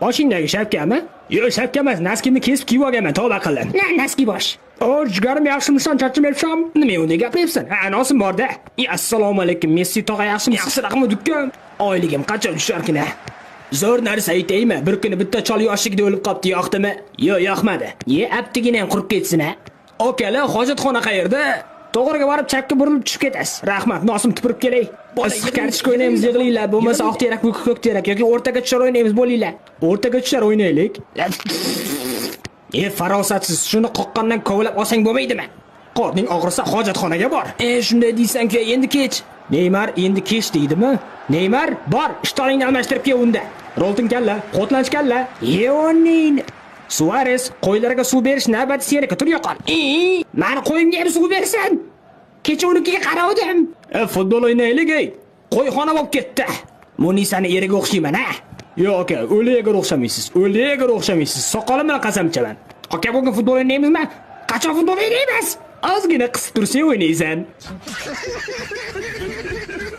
Boshingdagi shapkami? Yo'q, shapka emas, naskimni kesib kiyib olganman, tavba qildim. Na, naski bosh. O, jigarim, yaxshimisan, charchamayapsan? Nima unday gapiryapsan? Ha, nosim bor-da. Assalomu alaykum, Messi tog'a, yaxshimisiz? Yaxshiroqmi dukkan? Oyligim qachon tusharkin a? Zo'r narsa aytaymi? Bir kuni bitta chol yoshligida o'lib qopti, yoqdimi? Yo'q, yoqmadi. Ye, aptigina ham qurib ketsin a. Akalar, hojatxona qayerda? To'g'riga borib chapga burilib tushib ketasiz. Rahmat, nosim tupurib kelay. Issiq kartoshka o'ynaymiz, yig'ilinglar. Bo'lmasa oq terak, ko'k terak yoki o'rtaga tushar o'ynaymiz, bo'linglar. O'rtaga tushar o'ynaylik. E, farosatsiz, shuni qoqqandan kovlab olsang bo'lmaydimi? Qorning og'risa hojatxonaga bor. E, shunday deysan-ku, endi kech. Neymar endi kech deydimi? Neymar, bor, ishtoningni almashtirib kel unda. Rolton kalla, Qotlanch kalla. Yeonin. Suarez, qo'ylarga suv berish navbati seniki, tur yo'qol. E, mani qo'yimga ham suv bersin. Kecha unikiga qaravdim. E, futbol o'ynaylik, ey. Qo'yxona bo'lib ketdi. Munisani eriga o'xshayman, ha? Yo'q, aka, o'liga o'xshamaysiz. O'liga o'xshamaysiz. Soqolim bilan qasam ichaman. Aka, bugun futbol o'ynaymizmi? Qachon futbol o'ynaymiz? Ozgina qisib tursang o'ynaysan.